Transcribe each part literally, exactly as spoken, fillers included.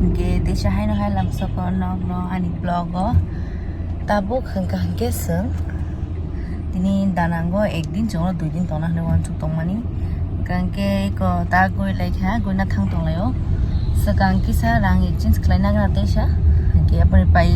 Hingke teisa haino hai lamsoko nokno ani vlog o tabuk hingka hingke chwng tini danango ekdin chwngno duidin tongna hinwi uansuk tongmani. Hingke eko ta goi laikha, goina thang tonglaio. Swkang kisa rang exchange khlaina gana teisa. Hingke yaponi pai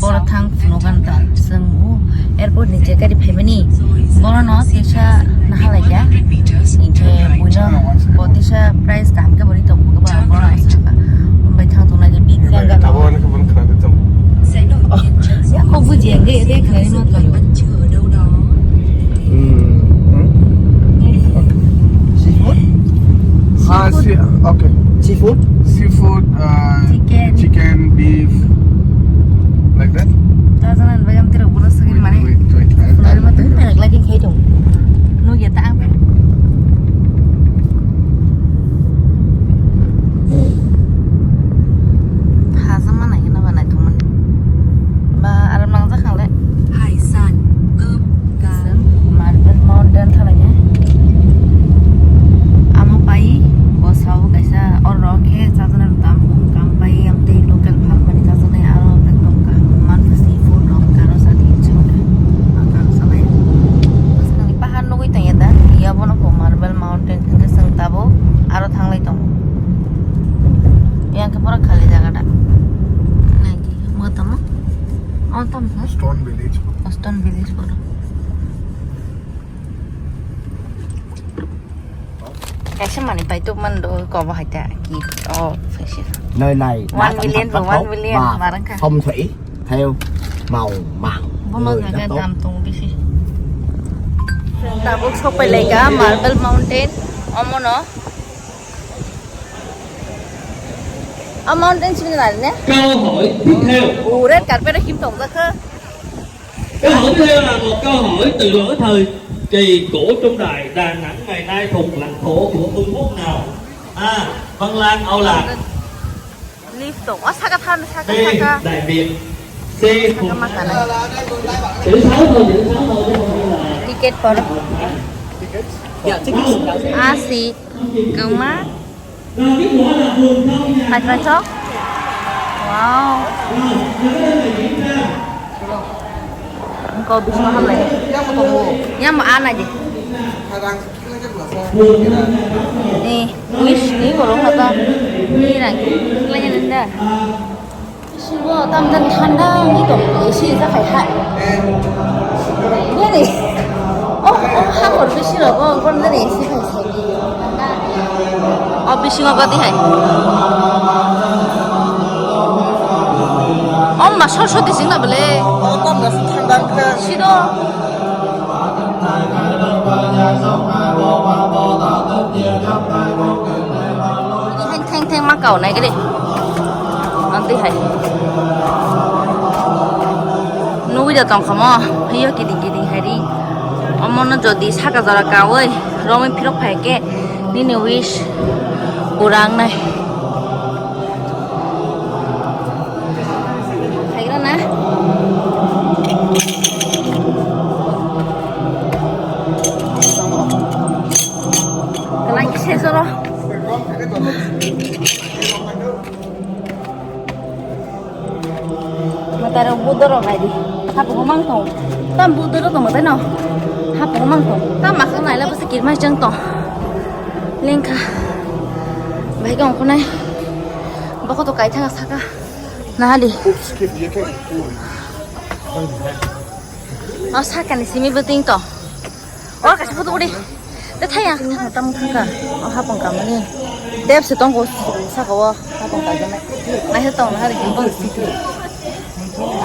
boro thang phunukgani ta. Chwng o airport ni je gari phaimani, borono teisa nahalaikha. Hingke buino bo teisa price kaham khe bo ri tongkha, boro ang sakha. Bai thang tongna je big jaga. Abo ani khe bun khna de tong. Ya kok buji ang ge de khna ma tong. Hmm. Seafood? Ah, si-, okay. Seafood? Seafood, uh, Chicken. Chicken, beef, like that. Ta janan bagam tira bono sagin mane. Wait, wait, wait. Nari ma tong perak lagi khai dong. Nugya ta ang. Haja manai gana banai thumani. Ba aram nang jakang le. Hai san, um, ka. Marble Mountain thalai ya. Amo pai bosao kaisa oro khe chajana tam kam pai amtei local phalmani chajaknai aro ekdom kaham manpha seafood rok karo sadi chwng kha. Ang karo salai. Bwskangni pahar nugui tongya da. Iya bono kho Marble Mountain hwnkhe chwng tabuk aro thanglai tongo. Yang khe pura khali jaga da. Naidi, mo tamo? O tamo? Stone Village. O Stone Village bono. Kaisa mani pai tuk man do ko bo hai ta ki o facial. Nai nai. One million bo, one million marang kha. Som thai. Thayo. Mau mang. Bono jaga dam tong bisi. Tabuk sopai laika Marble Mountain. Omono. O mountain sini nari ne? Câu hỏi tiếp theo. U red carpet him tong jakha. Câu hỏi tiếp theo là một câu hỏi từ lỗi thời kỳ của Trung Đại Đà Nẵng ngày nay thuộc lãnh thổ của Trung Quốc nào? A. Văn Lang, Âu Lạc. Lift tong. O saka than, saka, B. Saka. Đại Việt. C. Saka makanai. Chữ sáu thôi, chữ sáu thôi chứ không phải là. Ticket for. Dạ, ticket. A C. Kema. Hai pancok. Wow. Engkau bisa hamlai. Yang mana aja? Nih, wish nih kalau kata. Nih lagi. Lagi nenda. Sini bo tam tam thanda ni to, A C ja khai hai. Bini. Oh, oh, ha kor bisi ro bo, kon ni A C khai sai. Oh, bisi ngo gati hai. Oh, ma sor sor di sing na bele. Oh, tam da thanda ka. Sido. Theng theng theng ma kau nai gede. Ang twi hai. Nugui da tong kha mo. Hiyo kiding kiding hai ri. Omo no jodi saka jora kaui romwi phirok phai khe nini wish pura wngnai. Khaigra na? Kalai khe soro. Mataro budoro bai di. Hapung mang tong. Tam budoro tong matai no. Hapung mang tong. Tam makha naila bwsa kirmai chang tong. Lengkha. Bai kong khonai. Bokho to kaithang saka. Nahali. O sakani simi bwtwing to. O kaisa photo udi. Te thaya. Tam thangka. O hapung kamani. Tep se tongo saka o hapung kamani. Naisa tong nahali gimbal siti.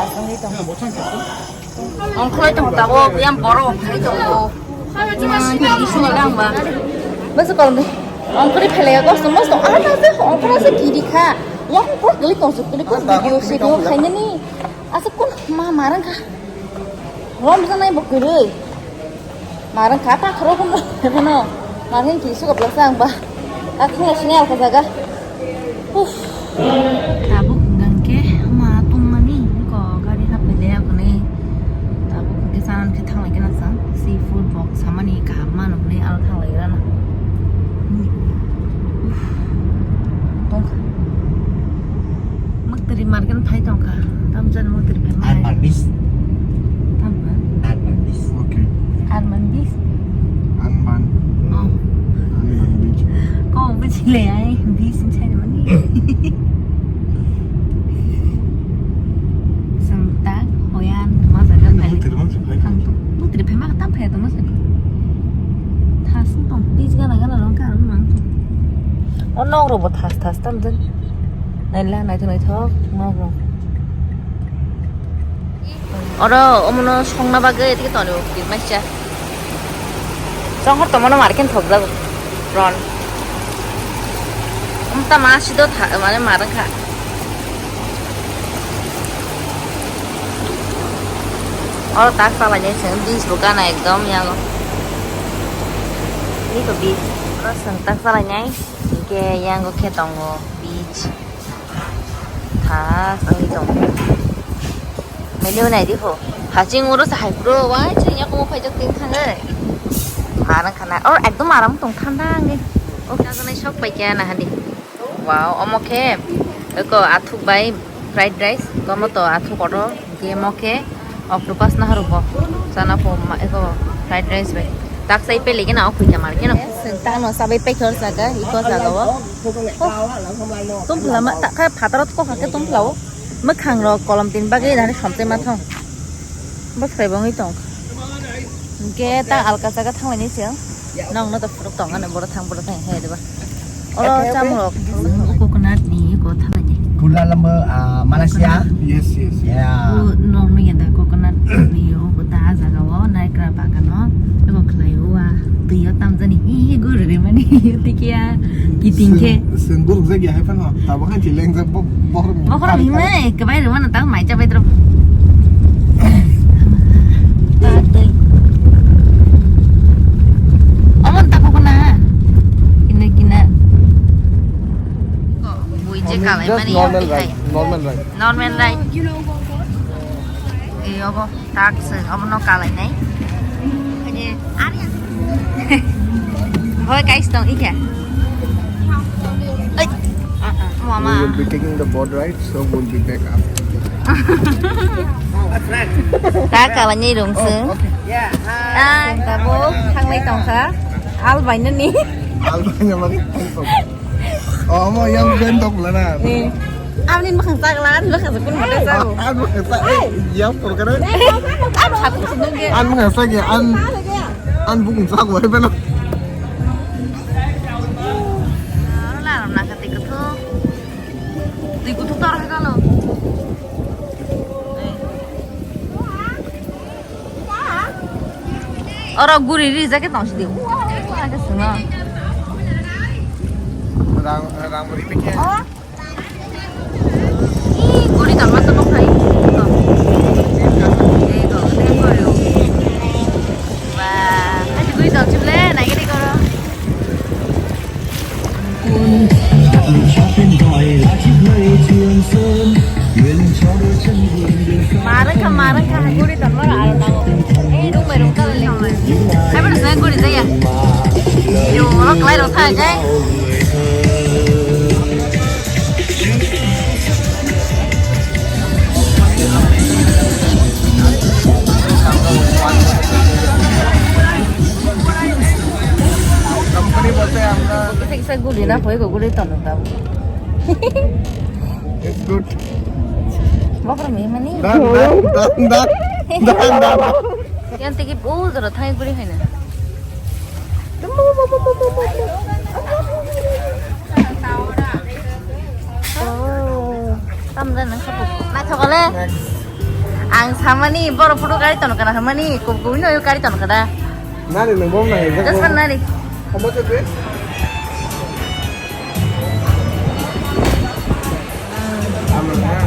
Asongni tong. Ongkhorwi tongo tabuk, yang borok ongkhorwi tongo. Bwswk kolomni ongkhorwi phelaiya, kosto mosto. Ah, ta se ongkhorwi se kiri kha. Yang kok kwlwi tong se, kwlwi kok video, video khainani. Aswk kun ma marang kha. Romjaknai bo kwrwi. Marang kha ta khoro kun bono. Marang ki suka belaksa ang ba. Akhung sini alka jaga. Uff. Tabuk hwnkhe ma tongmani ko gari hapele akhunai. Tabuk hwnkhe chana khe thanglai khe nasa. Seafood bok samani kaham mano hwnwi aro thanglai rana. Uff. Tongkha. Market phai tongkha. Tam jan mo tiri phai. Urban Beach. Tam ba? Urban Beach. Okay. Urban Beach. Urban. Oh. Urban Beach. Ko bujile ai beach ni chai mani. Santa hoyan ma jaga phai. Mo tiri mo phai. Mo tiri phai ma tam phai tongma sani. Thas tong beach gana gana long ka mang. O nok ro bo thas thas tam jan. Naila naithok naithok nok rok. Oro omono songna bagwi tei tonwi o kirmaisa. Chonghor tongmano market thokjago. Ron. Umta ma sido tha mane marang kha. Oro tak salainai chwng beach bo gana ekdom yango. Niko beach. Oro chwng tak salainai. Hingke yango khe tongo beach. Thas wngwi tongo. Menu naidi ho. Haching oro sa hai bro, wai chini yakumo phaijak tin thangwi. Marang khana. Or ekdom aram tong thanda wngwi. O kaganai sok pai kya na hadi. Wow, omo khe eko athuk bai fried rice, komo to athuk oro, hingke mo khe octopus naharok bo chana pho ma eko fried rice bai. Tak sai pele gena o khuita mar gena. Tangno sabai pai khor jaga, iko jaga o. Oh, tum phlama, ta kha phataro ko kha ke tum phlao. Mwkhang rok kolom tin bagwi nani somte ma thong. Bo khwlai bo wngwi tong. Hingke ta alka jaga thanglaini se. Nokno to phuruk tong ano boro thang boro thang he diba. Oro chamung rok coconut ni ko thanglaini. Kuala Lumpur, ah, Malaysia. Yes, yes, yes. Yeah. O nokno yanda coconut ni o ko ta jaga o naikra bagano. Eko khlai o a twi o tamjani hi hi guri rimani tiki a kiting khe. Senggur jagi hai phano. Tabuk hai lengjak bo bokhorok ni. Bokhorok ni mai kebai rw mano tang mai chabai drop. Patwi. Omo tako kuna. Kina kina. Bui je kalai mani normal ride. Normal ride. Normal ride. Iyo bo. Tak se, omo no kalai nai. Hoi guys, tong ikhe. Oi. Mama. We will be taking the boat ride, so we'll be back after. Ta kalai ni rung se. Oh, okay. Ah, tabuk thanglai tongkha. Al bainani. Al bainani. Oh, omo yang bentok lana. Ni. Ani makhang chak la, ani makhang chak kun mata chak. Ani makhang chak, eh, yang por kare. Ani chak kun sinung ke. Ani makhang chak ya, an, an bukung chak wai beno. Aro la ram na kati kutu. Tui kutu tor hai kalo. Oro guri rijak khe tong sidi. Ua, ua, khe swngo. Rang, rang beri pikir. Ih, guri tongma to nukha, ih, ih, ih, ih, ih, ih. Wah, aji guri tong sibole, naigini koro. Marang kha, marang kha, guri tonmar aro nango. Eh, rung bai rung kha le. Hai bono sai guri jaya. Yo, oro klai rok tha jai. Company bolte amra. Kisa guli na hoi go guli tono tabo. It's good. Bakar mi mani. Dan, dan, dan, dan. Dan, dan. Yang tiki bu zero thai guli hai na. Oh, tam dan nang sabu. Naithok le. Ang samani borok photo kari tono kana hamani, kubui no kari tono kada. Nani nang bom nai. Just nani. Omo se be.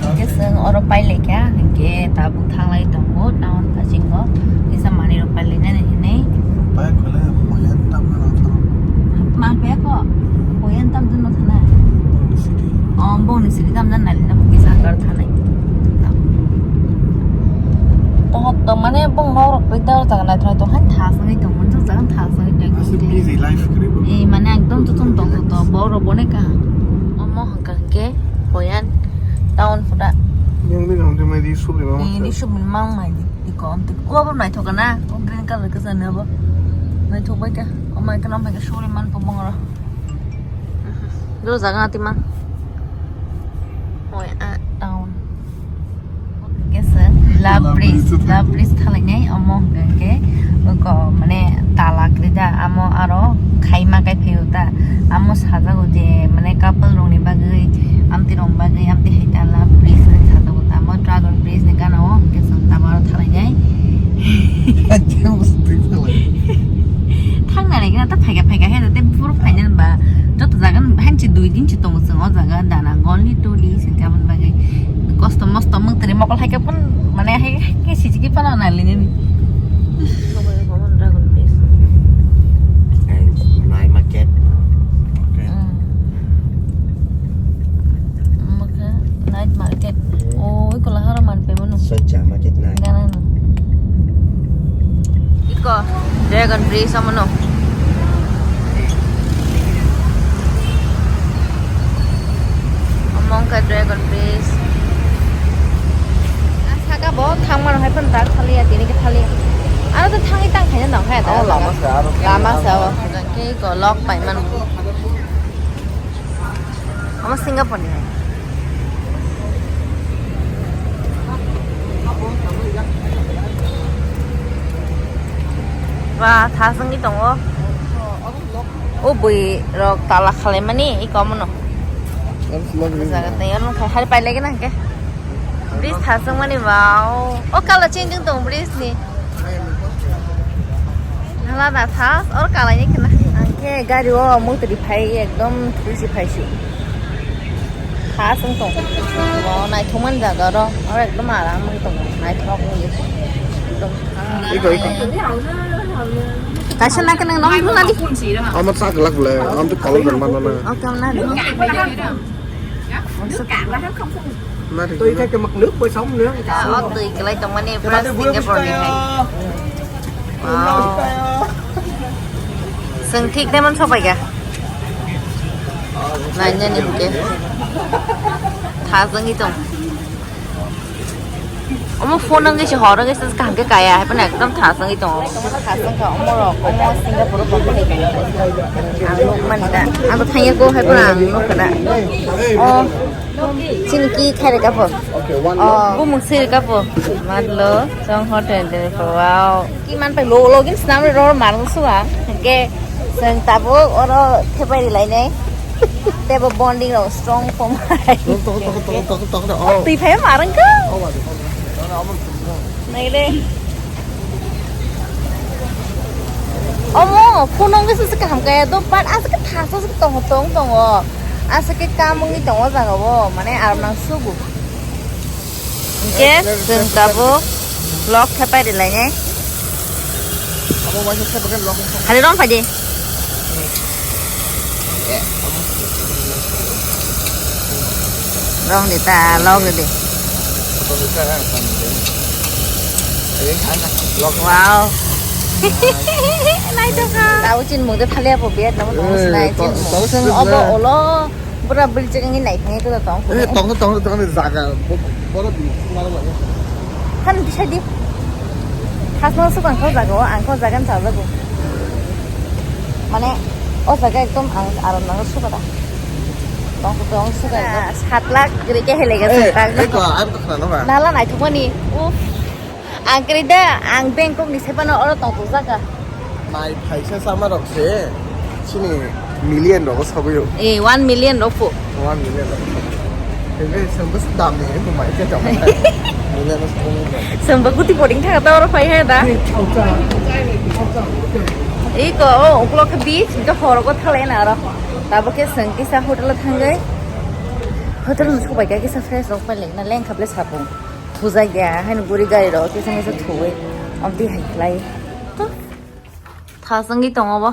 Hingke chwng oro pailai kha, hingke tabuk thanglai tongo town bisingo, kisa manwi rok pailai nani hinwi. Pai khole hoyan tamjani. Man pai ko, hoyan tamjani no thana. Bongni siri. Oh, bongni siri tamjani nalina kisa kar thanai. Pohot to mane bong nok rok pai dal jaga naithok naithok hai thas wngwi tong, mane jaga thas wngwi tong. Aswk busy life kwrwi bo. Eh, mane ekdom chuchung tong to, borok bo ne ka. Omo hwnkha hwnkhe hoyan town. Yang di yang di mai di subri mama. Ini subri mang mai di di kom tu. Ko bo naithok na. O green color ka sana bo. Naithok bai ka. O mai ka nam bai ka subri man po mongro. Do jaga ti ma. Hoi a town. Kesa love bridge, love bridge thalainai omo hwnkha khe oko mane tala kwrwi da amo aro khaima kai phaio ta amo sajago je mane couple rokni bagwi amtwi rokni bagwi amtwi hai ta love bridge hinwi sajago ta amo dragon bridge ni gana o hwnkhe chwng tabaro thalainai. Thangna naikhe na ta phaika phaika he te bufuru phainani ba joto jaga hanchi dui din chi tongo chwng o jaga dana only two days hwnkhe aboni bagwi kosto mosto mwng tini mokol hai khe phun mane hai hai khe sijigwi phano nai linani. Night market. Omo khe night market. O iko lahara man pe mano. Socha market night. Gana no. Iko Dragon Bridge omo no. Omo wngkha Dragon Bridge. Saka bo thangmano hai phano dak thaliya tini khe thaliya. Aro to thangwi tang khaina nang khe da. Lama sa aro. Lama sa o. Hwnkhe iko lok paimano. Omo Singapore ni hai. Ba, thaswngwi tongo. O bwi rok tala khalaimani, iko omono. Jaga tei oro khai hari pailai gana hwnkhe. Bridge thaswngmani ba, o, o kala chini tong bridge ni. Hala da thas or kalai ni khna. Angkhe gari o mutri phai ekdom thwisi phai si. Thas wng tong. Wow, naithokmani jaga oro. Oro ekdom aram wng tong. Naithok wng ye. Ekdom. Iko, iko. Kaisa na khe nang nong nadi. Ama chak lak le, am tu kolok ber mana na. Oke, am na. Nadi. Tui khai ke mak luk boi som luk. O tui kwlai tongmani pura Singapore ni hai. Wow. Chwng thik de man sopai ga. Nainani hwnkhe. Thajwngwi tong. Omo phone wngwi se hor wngwi se kaham khe kaya hai phano ekdom thajwngwi tongo. Thajwng kha omo rok omo Singapore o tongwi hai kaya. Ang nukmani da. Ang bo thangya ko hai phano ang nukha da. O. Chini ki khaireka po. Oh, bumung sireka po. Matlo, chong hotel de po. Wow. Ki man pai lo lo gin snam ro mar suwa. Ke sang tabuk oro thepai ri lainai. Tebo bonding ro strong form hai. Tok, tok, tok, tok, tok, tok, tok. Oh. Tui phai marang ka. Oh, wadi, wadi. Nai re. Omo, phone wngwi se kaham kaya do, but aswk thasa se tong tong tongo. Aswk kam wngwi tongo jaga o, mane aram nang sugo. Hingke chwng tabuk vlog khe pai rilai nai. Hari rom phai di. Rom di ta log di. Wow. Nai to kha. Tau chin mung de thalia bo biat namo namo sinai chin mung. Obo olo. Pura building ni nai thangwi tong. Eh, tong tong tong jaga. Boro di mara lagi. Han bisa di. Khasno suk ang kho jaga o, ang kho jaga ni jaga o. Mane o jaga ekdom ang aram nang suk ada. Tong tong suk ada. Sat lakh giri ke hele ga sat lakh. Eko, ang to khana ba. Nala nai thumani. Uf. Ang kiri da, ang Bangkok ni sepano oro tong tong jaga. Nai phaisa sama rok se, sini million rok sogwi o. Eh, one million rok po. One million rok. Ebe sengbo se dam ni, ebe mai ke dam. Million rok sogwi o. Sengbo kuti boarding thaga ta oro phai hai da. Iko, o, uklok ke beach, iko horo ko thalai na oro. Tabo ke seng kisa hotel o thangwi. Hotel no sobai ka kisa fresh rok pai leng na leng khaple sapung. Thujak ya, haino guri gari rok kisa misa thuwi. Obdi hai khlai. Thaswngwi tongo bo.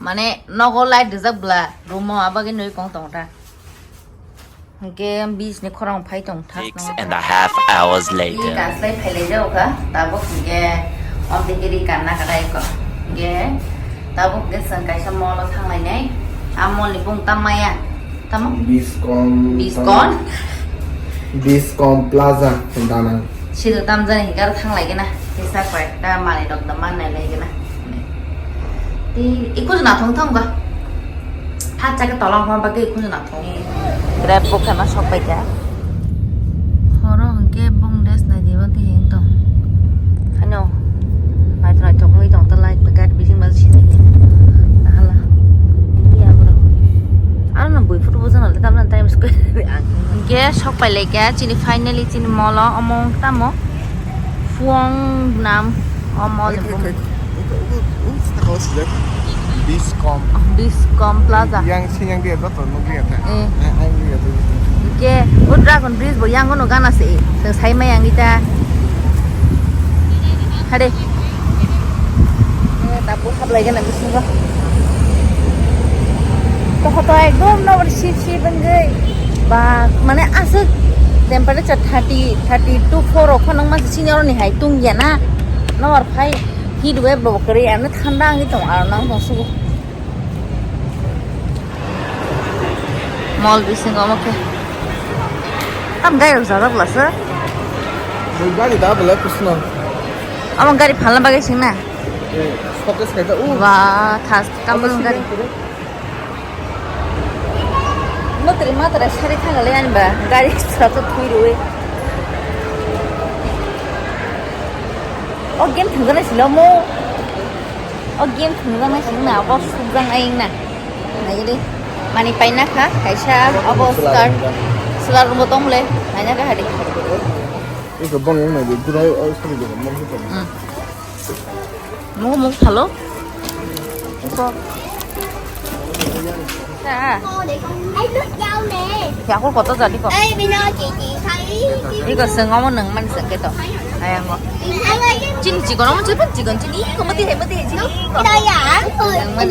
Mane nogo light rijak bla. Room o abagwi nwi kong tong ta. Hingke beach ni khorang phai tong thas. Six and a half hours later. Kaslai phai lai jao kha. Tabuk hingke obdi kiri kanna kadai ko. Hingke tabuk hingke chwng kaisa mall o thang lai nai. A mall ni bung tam maya. Tamo? Biskon. Biskon. Biscom Plaza, Danang. Sida tamjani hikar thang lai gana. Kisa koi ekta mani rok da man nai lai gana. Ti ikus na thong thong ga. Hat chaka tola homa bagwi ikus na thong. Grab bo khana sok pai ja. Horo hwnkhe bong des nai diba ti heng tong. Ano. Naithok naithok wngwi tong ta light ni gari bising bai sijak ya. Nahala. Iya bro. Aro no bui photo bo jana le tamna time square ang. Hwnkhe sok pai lai kha chini finally chini mall o omo tamo. Phuang nam o mall ni bung. Biscom. Biscom Plaza. Yang sing yang dia joto nukliya ta. Eh. Ang liya tu. Hwnkhe o Dragon Bridge bo yang no gana se. Tong sai mai yang ita. Hade. Eh, ta bukhap lai gana bisingo. To hoto ekdom no ship ship wngwi. Ba, mane aswk temperature thirty, thirty two four rok phano wngma senior ni hai tungya na. No ar phai heat wave bo kwrwi ano thanda wngwi tong aro nang tong sugo. Mall bisingo omo khe. Tam gari rok jajak lasa. Gari da bela kusno. Omo gari phalna bagwi singna. Eh, focus khaida u. Wah, thas kam gari. Matri matra sari thang le ani ba gari sa to thui roi. O game thang jana silo mo. O game thang jana sing na bo suk jang ai na. Nai de. Mani paina kha kaisa obo star. Star mo tong le. Paina kha hadi. Iko bong yang nai de gurai o sari de mo. Hmm. Mugo mugo thalo. Iko. Sa. Yakul koto jadi ko. Iko seng omo nang man seng keto. Ayang ko. Chini chikon omo chikon chikon chini. Iko mati hai mati hai chini. Yang man.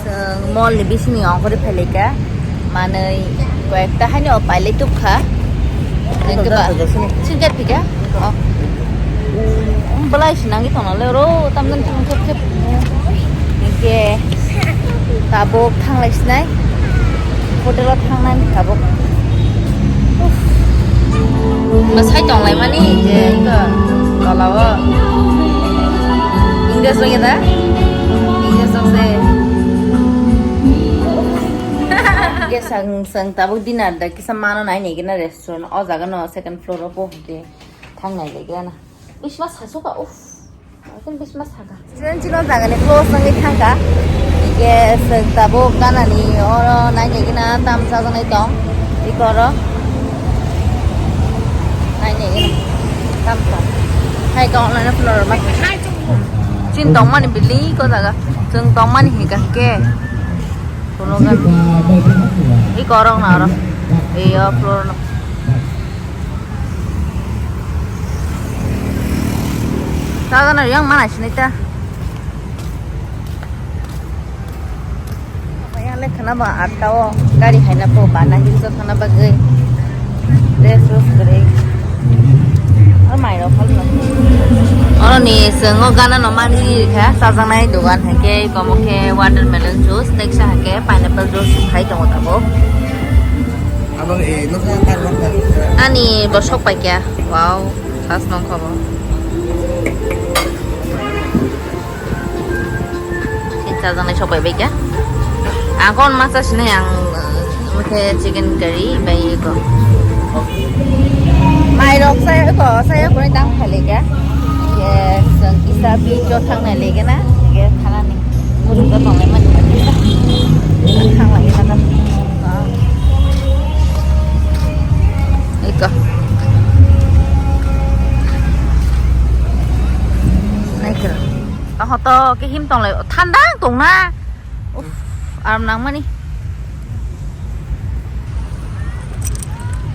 Chwng mall ni bisingni ongkhorwi phailaikha, manwi koyekta haino pailai tubkha. Singket phika? Oh. Belai se nangwi tongna le oro, tamjani thang thep thep. Hinkhe tabuk thanglai sinai. Hotel o thangnani tabuk. Uff. Bwsai tonglaimani je iko tolao. English bai da? English rok se. Kisa ang sang tabuk dinner da kisa mano nai nai gina restaurant o jaga no second floor o po hwnkhe thangnai lai gana. Bisma sasu ka uff. Akin bisma saka. Student chino jaga ni close nangwi thangka. Ike sek tabuk ganani oro nai nai gina tam chajaknai tong. Iko oro. Nai nai gina tam sa. Hai kong nai na floor ma. Chin tong mani building iko jaga. Chwng tong mani hika ke. Kuno gan. Iko oro na oro. Iyo floor no. Tagan yang mana sini ta? Yang le khana ba atta o gari haina po bana hilso khana bagwi. Dress rok gre. Ar mai rok hal no. Oro ni sengo gana no mani kha sajaknai dogan hai ke komo khe watermelon juice teksa hai ke pineapple juice khai tongo tabuk. Abang eh nokha tar nokha. Ani bosok paikya. Wow, sas nong khobo. Chajaknai sok bai bai kya. Ang kon masa sini ang mukhe chicken curry bai ko. Mai rok saya ko saya ko dang phale kya. Yes, kisa bi jo thang nai lege na. Yes, khana ni. Musuka tonglai mani mani. Thang lai na. Iko. Naikra. Taho to ke him tonglai. Thanda tongna. Uff, aram nang mani.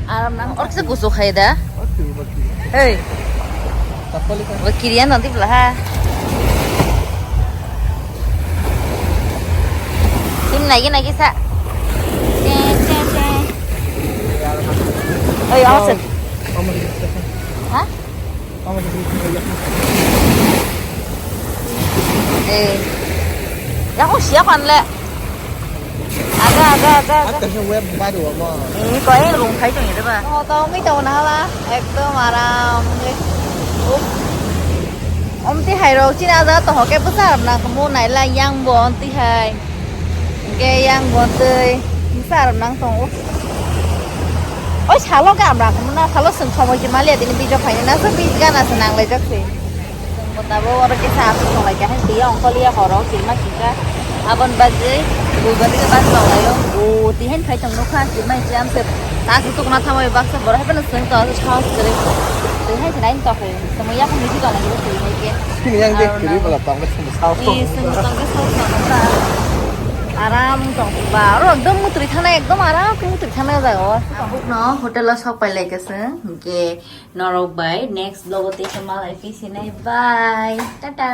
Aram nang orkse gusu khai da. Hey. Wa kiriya nanti belaha. Tim lagi lagi sa. Ceng ceng ceng. Oi, awas. Hah? Yang siya pan le. Aga, aga, aga, aga. Apa sih web baru apa? Ini kau yang rung khai tong ya ba. Oh, tong mi tong na la. Ekdom aram. Om ti hai rok chini aja to hoke bwsa aram na mo nai la yang bo on ti hai. Ke yang bo tei bwsa aram nang tong. Oi salo ke amra na salo sung somoi ke malia tini bijo phai na so bi gana se nang lai jak se. Chwng bo tabuk oro kisa aswk tonglaikha, hai twi ongkol ya horo kirima kisa. Aboni bagwi bui bagwi bus tonglaio. O twi hai khai tong nukha, kirima kisa amswk ta aswk tukuna thamwi baksa borok hai phano chwng tong aswk sahos kwrwi. Twi hai se nai tongkhe, tamo yakung bisi tonglaikhe twi hai khe. Chini yang de kwrwi bwla tongkhe chwng sahos tong. Ee, chwng tongkhe sahos tongkha. Aram tongkha. Oro ekdom mutri thangna, ekdom aram khe mutri thangna jaga o. Tabukno hotel o sok pailaikha chwng, hinkhe norok bai next vlog o tei khe malai phisinai. Bye. Tata.